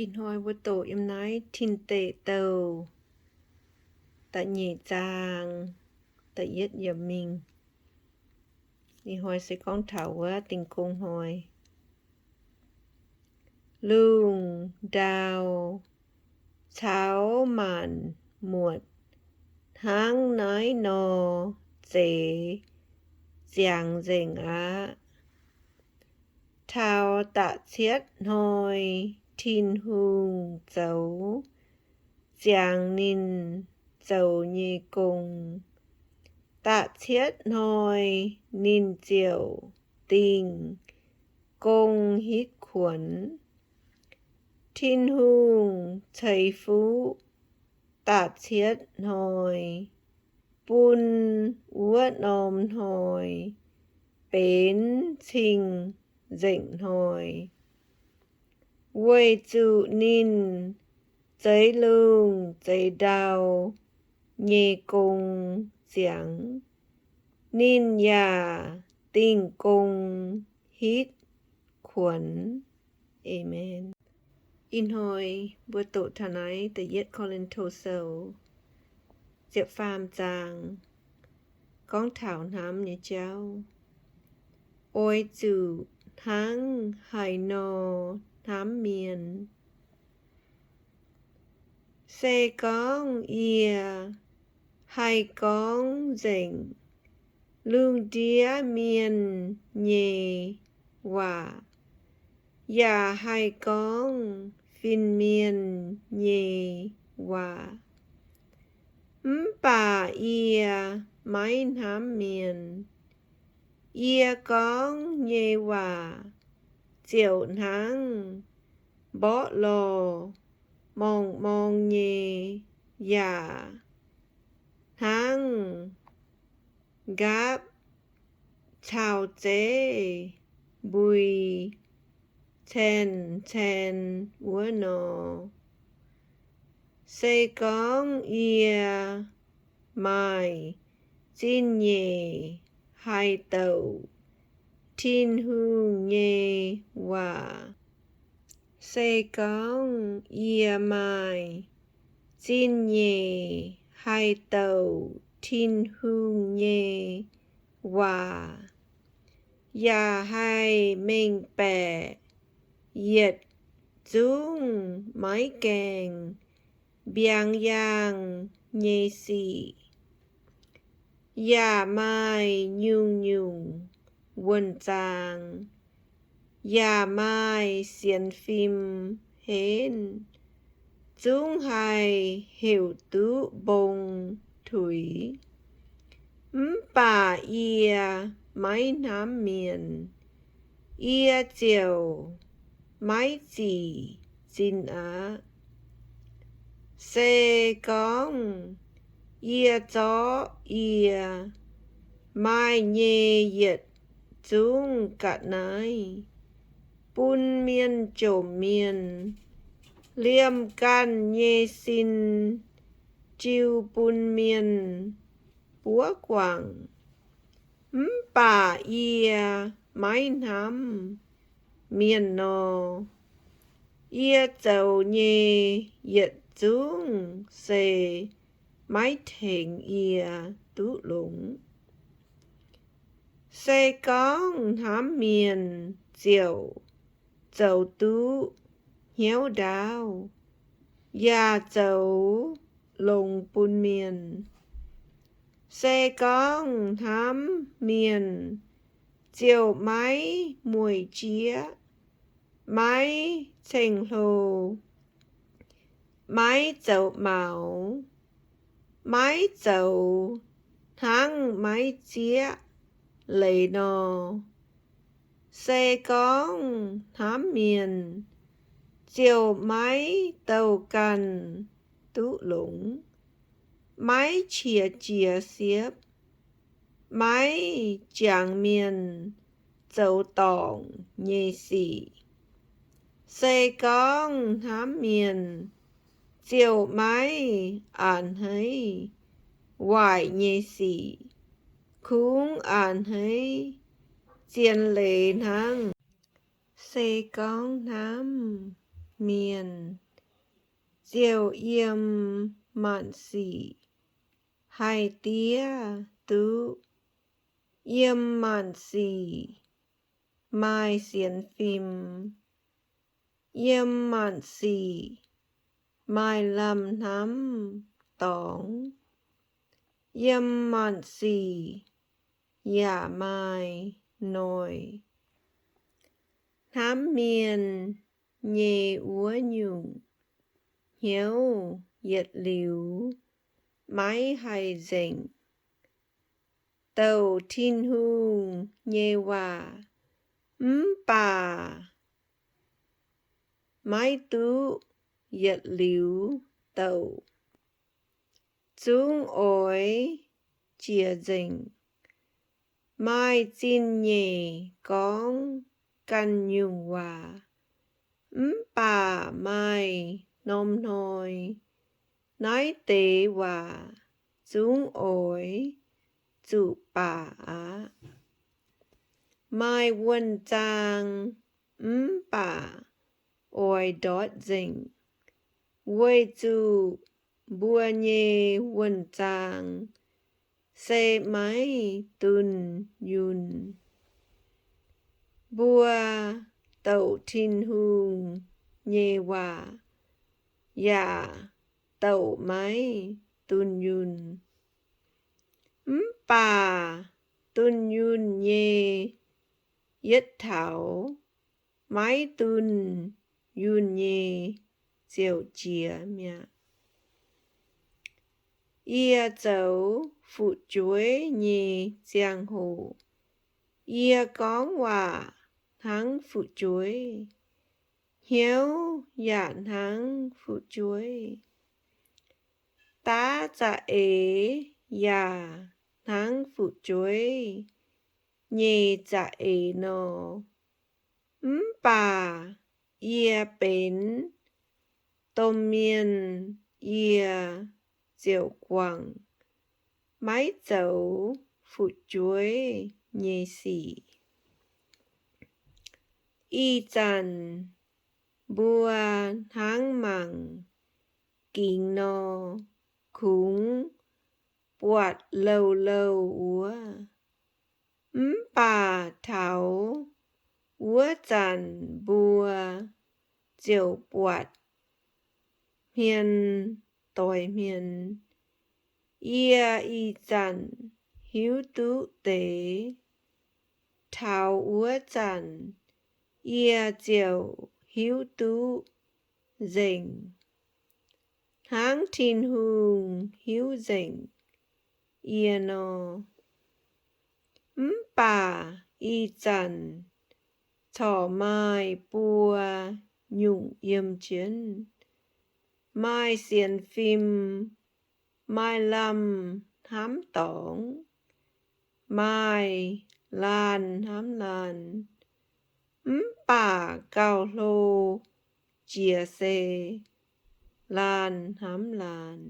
Ih hnoi mbuo doqc yiem naaiv Tin Deic Douh da'nyeic zaang da'yietv yiemc mingh. Ih hnoi se gorngv taux wuov Dingh Gong Hnoi. Lungh ndau caux maanc muotc hnangv naaiv nor zeix ziangx nzengc aqv. Taux da'cietv hnoi Tin-Hungh zoux ziangx ninh zoux nyei gong. Da'cietv hnoi ninh ziouc dingh gong hitv kuonx. Tin-Hungh ceix fuqv da'cietv hnoi bun wuov norm hnoi benx cing-nzengc hnoi, weic zuqc ninh zeix lungh zeix ndau nyei gong ziangx. Ninh yaac dingh gong hitv kuonx. Aamen. Ih hnoi mbuo doqc taux naaiv Da'yietv Ko^lin^to Sou ziepc faam zaang, gorngv taux hnamv nyei jauv. Oix zuqc hnangv haaix nor hnamv mienh? Se gorngv yie haih gorngv nzengc lungh ndiev mienh nyei waac, yaac haih gorngv fin-mienh nyei waac, mv baac yie maiv hnamv mienh, yie gorngv nyei waac ziouc hnangv mborqv lorh morngh-morng nyei, yaac hnangv nqaapv caux zeiv mbui caen-caen wuov nor. Se gorngv yie maaih zingh nyeic haih douc Tin-Hungh nyei waac, se gorngv yie maaih zingh nyeic haih douc Tin-Hungh nyei waac, yaac haih mengh baeqc yietc zungv maiv gaengh mbiaangx yaangh nyei sic, yaac maaih nyungc-nyungc wuonh zaang, yaac maaih sienx fim henv, zungv haih heuc duqv mbong tuix, mv baac yie maiv hnamv mienh, yie ziouc maiv zic zinh aqv. Se gorngv yie zorqv yie maaih nyei yietc zungv ga'naaiv bun mienh jomc mienh, liemh ganh nyei sin jiu bun mienh buov guangc, mv baac yie maiv hnamv mienh nor, yie zoux nyei yietc zungv se maiv tengx yie duqv longx. Se gorngv hnamv mienh ziouc zoux duqv hnyouv ndaauv, yaac zoux longx bun mienh. Se gorngv hnamv mienh ziouc maiv mueic jieqv, maiv ceng-hlo, maiv zoux maux, maiv zoux hnangv maiv zieqv leiz nor, se gorngv hnamv mienh ziouc maiv douh ganh duqv longx, maiv qiex jiez siepv, maiv jangx mienh zoux dorngc nyei sic. Se gorngv hnamv mienh ziouc maiv a'hneiv waaic nyei sic, kungx a'hneiv zien leiz hnangv. Se gorngv hnamv mienh ziouc yiem maanc sic haih diev duqv. Yiem maanc sic maaih sienx fim. Yiem maanc sic maaih lamh hnamv dorngx. Yiem maanc sic yaac maaih noic. Hnamv mienh nyei wuov nyungc hnyouv yietc liuz maiv haih nzengc. Douc Tin-Hungh nyei waac mv baac maiv duqv yietc liuz douc. Zungv oix jiex nzengc. Maaih zingh nyeic gorngv ganh nyungc waac, mv baac maaih norm hnoi naaiv deix waac zungv oix zuqc baac aqv. Maaih wuonh zaang mv baac oix ndortv nzengc, weic zuqc mbuo nyei wuonh zaang se maiv dunh yunh. Mbuo douc Tin-Hungh nyei waac yaac douc maiv dunh yunh. Mv baac dunh yunh nyei yietv taux maiv dunh yunh nyei ziouc jiex mi'aqv. Yie zoux fu'jueiv nyei ziangh hoc, yie gorngv waac hnangv fu'jueiv, hnyouv yaac hnangv fu'jueiv. Daav za'eix yaac hnangv fu'jueiv nyei za'eix nor. Mv baac yie benx domh mienh yie ziouc guangc maiv zoux fu'jueiv nyei sic. Ih zanc mbuo hnangv mangc gingx nor, kungx buatc louh louh wuov. Mv baac taux wuov zanc mbuo ziouc buatc hmien doix hmien. Yie ih zanc hiuv duqv deix, taux wuov zanc yie ziouc hiuv duqv nzengc, hnangv Tin-Hungh hiuv nzengc yie nor. Mv baac ih zanc corc maaih buo nyungc yiem jienv, maaih sienx fim, maaih lamh hnamv dorngx, maaih laanh hnamv laanh, mv baac gauh hlo jiex se laanh hnamv laanh.